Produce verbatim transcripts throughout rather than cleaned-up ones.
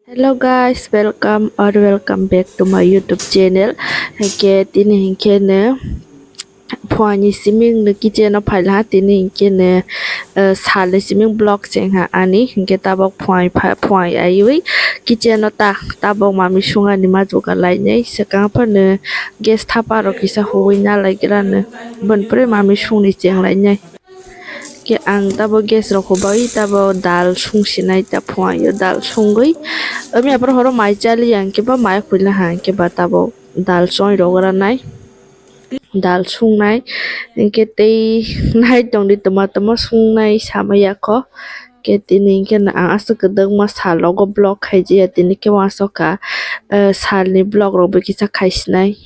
Hello guys, welcome or welcome back to my YouTube channel. Hingke tini hingke ne phuaini siming no kitchen o phaila ha, tini hingke ne, eh, salni siming vlog cheng ha ani, hingke tabok phuai pha-, phuai aiwi kitchen o ta, tabok mami sungani ma juga lainai, swkang phano gas thapa rok kisa huwi nalai grano, boni pore mami sungni cheng lainai. Ke ang tabo gas rok hubai tabo dal sung sinai ta phuaio dal sungwi. Ami apor horo mai chali ang keba mai khuila ha ang keba tabo dal choi rok ranai. Dal sungnai hingke tei nai tongdi toma toma sungnai sama yakho. Ke tini hingke ang aswk kwdwkma sal rogo vlog khaijaya tini khe uansukha, eh, salni vlog rokbo kisa khaisinai.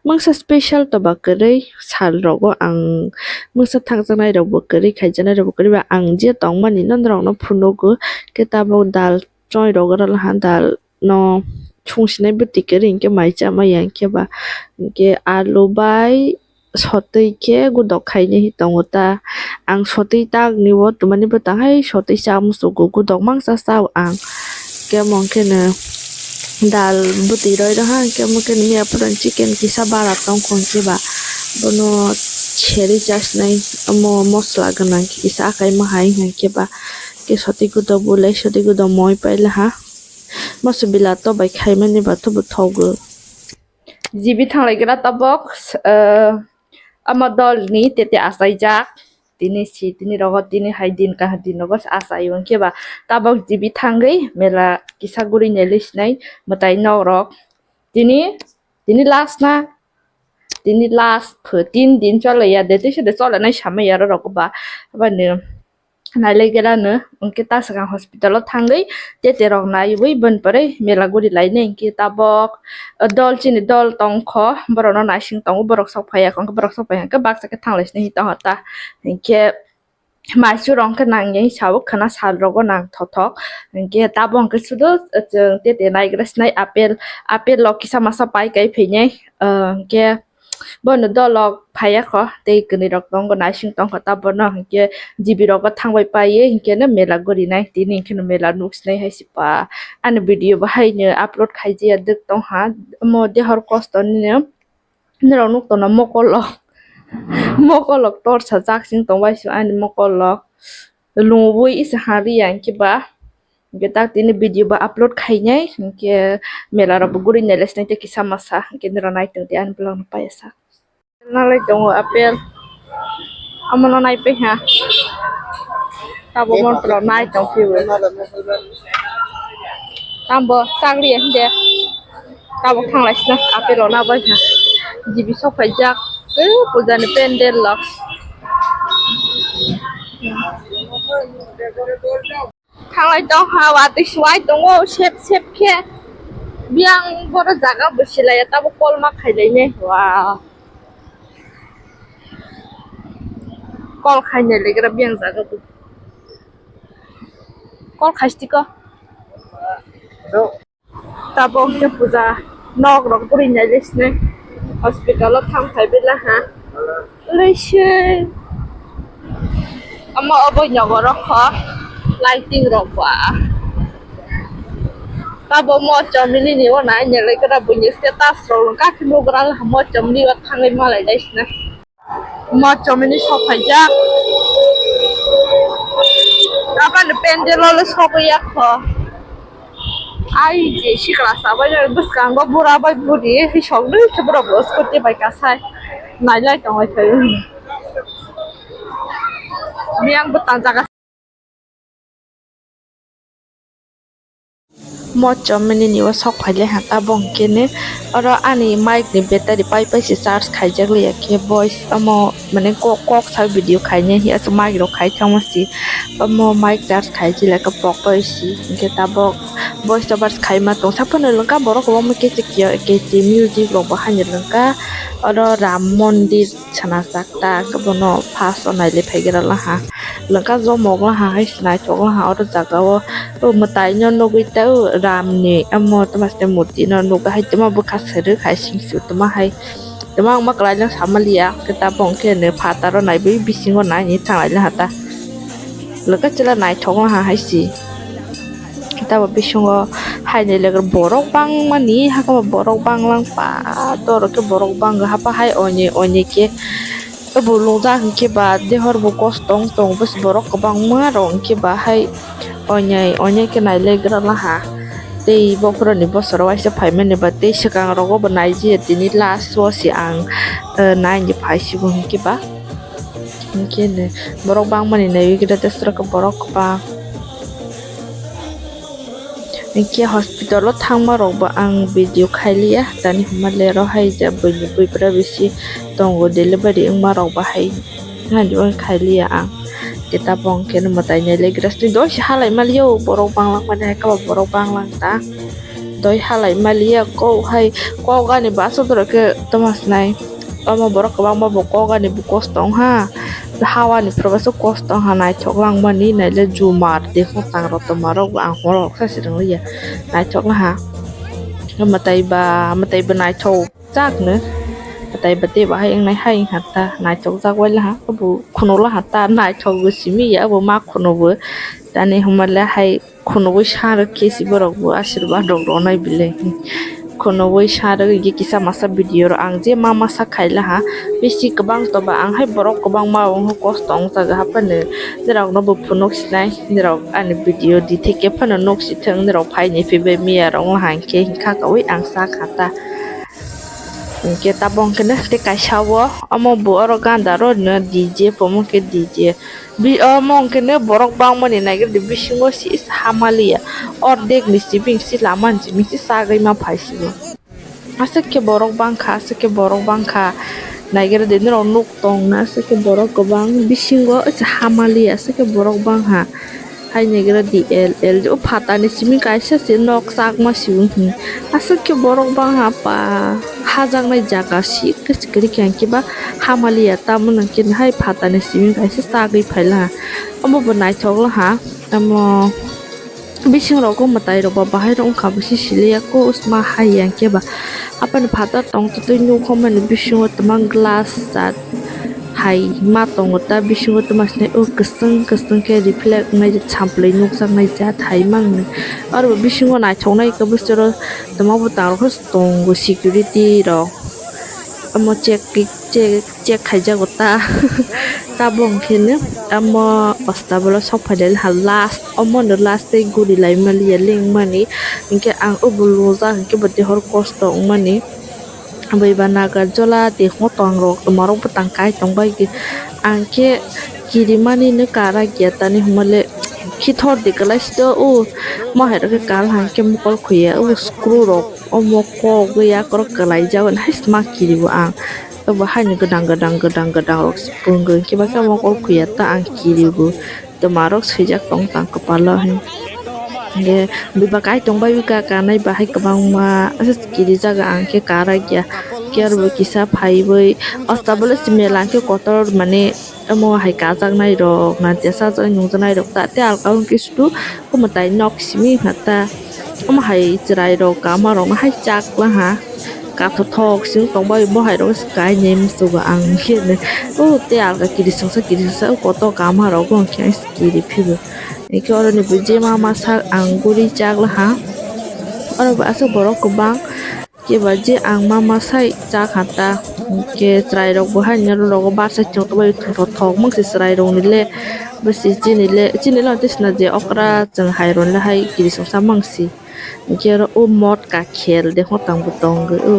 Mungsa special toba kwrwi sal rogo ang mungsa thangjaknai rokbo kwrwi khaijaknai rokbo kwrwi ba ang je tongmani no norokno phunugo khe tabuk dal choi rok rwlaha dal no sung sinai bwtwi kwrwi hwnkhe mai chama ya hwnkhe ba hwnkhe alu bai sotwi khe gudok khainai tongo ta ang sotwi tak ni o twmani bwtang hai sotwi cha muchungo gudok mangsa chao ang khe omo khe no dal bwtwi roi rw ha hwnkhe omo khe no miya phuran chicken kisa bara tongkho hwnkhe ba bono serwi chasinai omo mosla gwnang kisa akai ma hai hwnkhe ba khe sotwi gudok bulai sotwi gudok moi paila ha. Moso bila to bai khaimani ba to bo thogo. G B thanglai gra tabok, eh, ama dol ni tete achaijak. Tini si, tini rogo, tini hai din kaha din rogo achai hwnkhe ba tabok G B thangwi mela kisa guri nelei sinai mwtai nok rok. Tini, tini last na, tini last pho, tin din cholai ya de, tei se de cholanai samai ya ro rok ba. Abani nailai gerano, hwnkhe ta swkang hospital o thangwi tete rok naiwi boni pore mela guri lainai hwnkhe tabok, o dol chini dol tongkho, borokno naising tongo, borok sok phaiya, hwnkhe borok sok phaiya hwnkhe baksa khe thanglai sinai hi tongkha ta, hwnkhe maichwrok hwnkhe nangya sao khwna sal rogo nang thothok, hwnkhe tabok hwnkhe sudo chwng tete naigra sinai apple, apple rok kisa masa pai kai phainai, hwnkhe. Bono dolok phaiya kho, tei kwnwi rok tongo, naising tongkha ta bono, hinkhe G B rogo thangbai paiwi hinkhe no mela gurinai, tini hinkhe no mela nuk sinai hai se pa. Ani video bo haino upload khaijaya dwk tongha, omo dehor kosto nini norok nuk tongna mokolok, mokolok torsa jak sing tongbai se ani mokolok lungwi se ha riya hinkhe ba. Hwnkhe tak tini video bo upload khainai, hwnkhe mela rok bo guri nailai sinai tei kisa masa, hwnkhe nini rok nai tongdi ani vlog no paiya sa. Nalai tongo apple, omono nai paiha, tabuk montro nai tong phio. Tambo chakri ya hinde, tabuk thanglai sina apple rok na bai ha, G B sok phaijak, eh, puja ni pandal rok. Thanglai tong ha, watwi swai tongo, sep sep khe. Biyang boro jaga bo silai ya, tabo kolma khailai ne. Wow. Kol khainai legra biyang jaga bo. Kol khaistiko. Tabok hwnkhe puja nok rok guri nai lis nai hospital o thang phai bila ha. Lei se omo obo nogo rok kho lighting rok ba. Tabok mo chomini ni o nai nai lai khe buini status rok kha khe nugra mo chomini o thangwi malai lai sina. Ma chomini sok phaijak. Abani pendel o le sogwi ya kho. Ai je sikla sabai bwskango bura bai buri hi sok nwi khe bura bo scooty bai kasai. Nailai tongwi thai. Biyang bwtang jaga. Mo chomini ni o sok phaile ha tabok hwnkhe ne oro ani mic ni battery pai pai se charge khaijak liya khe voice omo mane kok kok sa video khainai hi aswk mic rok khai thangma si omo mic charge khai chilai khe pok pai si hwnkhe tabok voice over khaima tong saphano lwngkha borok kwbangma kechik kechik music rok bo haino lwngkha oro Ram Mondir. Sana sakta khe bono first o nailai phaigra laha lwngkha jomok laha hai se naithok laha oro jaga o o mwtai no nugwi tei o ram ni omo tamo se murti no nukha hai tamo bwkha swrwk hai sing su tamo hai tamo ang ma kwlai no sama liya khe tabok hwnkhe phataro naiwi bisingo naini thanglai laha ta lwngkha chwla naithok laha hai se. Tabo bisingo hai nai le borok bangmani, hakhe bo borok banglang pa, doro khe borok bangwi hapa hai oinwi oinwi khe. Obo lungjak hinkhe ba dehor bo kosto wng tongo, bwswk borok kwbangma rok hinkhe ba hai oinwi oinwi khe nai le gra laha. Tei bokhorokni bosoro waisa phaimani ba tei swkang rogo bo nai jia, tini last o se ang, eh, nai ni phai sibo hinkhe ba. Hinkhe borok bangmani naiwi khe da tesra khe borok kwbang. Hinkhe hospital o thangma rok bo ang video khailiya, tani hwnba le oro hai ja buini buipra bisi tongo, delivery wngma rok bo hai. Hani bo khailiya ang. Khe tabok hwnkhe mwtai nai le gra sini doi se halai maliya o, borok banglang mani hai khe borok banglang ta. Doi halai maliya kok hai, kok ani bus o dorok khe toma sinai. Omo borok kwbangma bo kok ani bo kosto wng ha. Hawa ni phuru bus o kosto wng ha, naithok lang mani nai le jumar de hotang rok toma rok ang horo khe se rwng liya. Naithok wng ha. Mwtai ba, mwtai bo naithok. Chak no. Tei ba tei bahai wngnai hai wngkha ta, naithok jak bai laha, obo khunu laha ta, naithok bo simi ya, obo ma khunu bo. Tani hwnba le hai khunu bai sa rwk khe si borok bo asirwad rok rwnai bile. Khunu bai sa rwk ye kisa masa video rok ang je ma masa khai laha, bisi kwbang to ba ang hai borok kwbangma o kosto wng jaga haphano, norok no bo phunuk sinai, norok ani video di theke phano nuk si thung, norok phai ni phi bai miya rok wng laha hinkhe hinkha kaui ang sa kha ta. Hinkhe tabok hwnkhe no tei kaisa o omo bo oro ganda ro no D J pomo khe D J. Bi-, omo hwnkhe no borok bangmani naigradi bisingo si hamaliya. Ordek ni sibing si lama ni sibing si sagwi ma phai sibo. Aswk khe borok bangkha, aswk khe borok bangkha. Naigradi norok nuk tong na, aswk khe borok kwbang bisingo hamaliya, aswk khe borok bangha. Hai naigra di el el, o phatani simi kaisa se nok chakma sibung hi. Aswk khe borok bangha pa hajaknai jaga si kwchwk kwrwi khe, hinkhe ba hamaliya, tamoni hinkhe hai phatani simi kaisa chagwi phaila. Omo bo naithok laha, omo bising rogo mwtai rok ba bahai rok wngkha, bisi siliya ko usma hai ya, hinkhe ba. Apani phataro tongtwtwi nukho mani bisingo twma glass jat hai ma tongo ta, bisingo twma sini o kwchwng kwchwng khe reflect wngnai je champlwi nukjaknai jat hai mangni. Aro bo bisingo naithoknai khe bwswk ro twma bwtang rok tongo security rok, omo check check check khaijago ta. Tabok hwnkhe no omo hospital o sok phailai ha last, omo no last tei guri lai maliya lengmani. Hinkhe ang obo lojak hinkhe bo dehor kosto wngmani. Bai ba Nagarjola de hotong rok toma rok bwtang kai tong bai. Ang khe kirimani no kara giya tani hwnmale khithor de kwlai sito o mohai rok khe kal hang khe mokol khuya o screw rok. Omo kok ya korok kwlai jago hai sma kiri bo ang. Obo haino gwdang gwdang gwdang gwdang rok se pungwi khe ba khe mokol khuya ta ang kiri bo twma rok swijak tong tang kwpalo hin. Hinkhe bebak ai tong bai ka kanai bahai kwbangma kiri jaga ang khe karak ya. Khe aro bo kisa phaiwi asta bole se mela khe kotor mane omo hai kajaknai rok na tesa nungjaknai rok ta tei alka hwnkhe sudu. Kwmwtai nok simi hwnka ta. Omo hai chwrai rok kama rok no hai chak laha. Kathothok simi tongbai bo hai rok se kainwi muchungo ang khe. O tei alka kirisongsa kirisongsa o koto kama rok bo hwnkhe ang se kiri phibo. Hwnkhe oro ni bo jema masa ang guri chak laha. Oro bo aswk borok kwbang. Keba je ang ma masai cha kha ta, hwnkhe chwrai rok bo haino rogo barsa chwng tongbai thok thok mung se chwrai rok ni le bwsi chini le chini le tei sna je okra chwng hai rok le hai kiri songsa mang si. Hwnkhe oro o motka khel de hotang bo tongo o,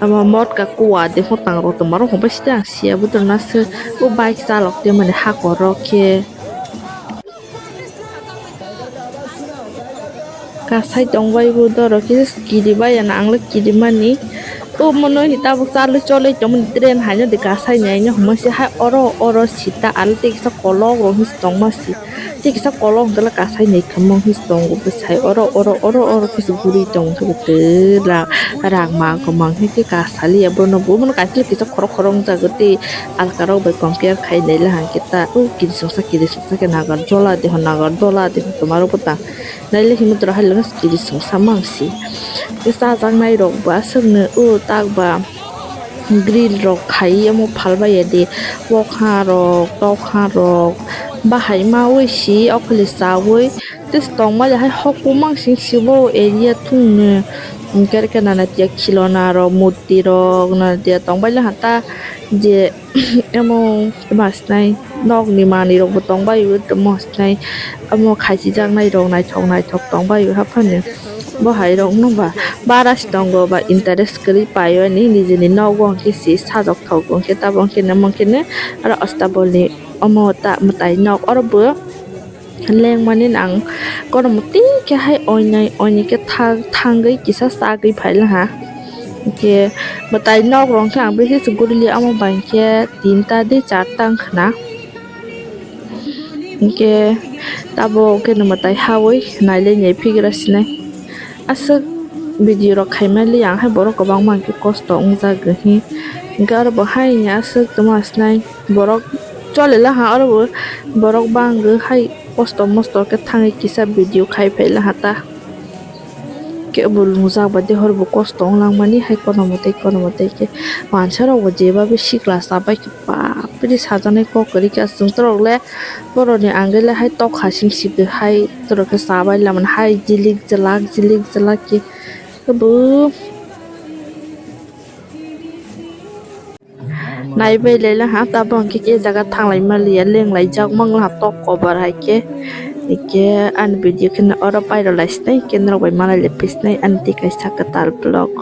ama motka kua de hotang rok tongma rok hwnbai site ang sia bo tongna se o bike chalok te mani hakor rok khe. Kasai tongbai bo doro khe kiri bai ya na ang le kiri mani. O mono ni tabuk charli cholwi tongmani train haino de kasai ni aino hwnma se hai oro oro sita alo tei kisa kolok rok hinwi tongma si. Tei kisa kolok hwnkhe le kasai ni thwngmung hinwi tongo bwsai oro oro oro oro khe se guri tongo khe bo twla rang ma kwmang khe kasa liya bono bo bono kaisa le kisa khorok khorok wng jago tei alka rok bai compare khai nai le hwnkhe ta o kiri songsa kiri songsa khe nagar jola de hwn nagar jola de hwn twma rok bo ta. Naile hinwi tora hai lama kiri songsa mang si. Tei chajaknai rok bo aswk no o tak ba grill rok khai omo phalbai ya de. Kokha rok, tokha rok, Bahai mawi si okholi chawi tis tongmali hai hokpumang sing sibo area thungni. Hwnkhe khe nana tiya khilona rok, murti rok, nana tiya tongbaili hata je emo tma sinai nokni manwi rokbo tongbaio, tma sinai omo khaichijaknai rok naithok naithok tongbaio haphano. Bo hai rok no ba bara si tongo ba interest kwrwi paio ani nijini nogo hwnkhe si sajok thogo hwnkhe tabok hwnkhe nemo hwnkhe ne aro Astabol ni omo ta mwtai nok oro bo lengmani ang kono mwtwi khe hai oinai oinai khe thang thangwi kisa chagwi phailaha. Hwnkhe mwtai nok rok hwnkhe ang bisi guriliya omo bai khe tinta de charta wngkhwna. Hwnkhe tabok khe no mwtai hawi nailai nai phigra sinai. Aswk video rok khaimali ang hai borok kwbangma hwnkhe kosto wngjak hi. Hwnkhe oro bo haini aswk tongma sinai borok cholilaha oro bo borok bangwi hai kosto mosto khe thangwi kisa video khai phailaha ta. Kebo lungjak bai de hor bo kosto wng langmani hai kono mwtai kono mwtai khe mansa rok bo jeba bai sikla chabai khe bapre sajaknai kok kwrwi khe chwng torok le borok ni angele hai tok hasing sik hai torok khe chabai lamani hai jilik jalak jilik jalak khe kebo. Naibai lailaha tabok hwnkhe khe jaga thanglai maliya lenglai jak manglaha tok kobar hai khe. Hwnkhe ani video kheno oro pairok lai sinai hwnkhe norok bai malai lai phi sinai ani twi kaisa kwtal vlog.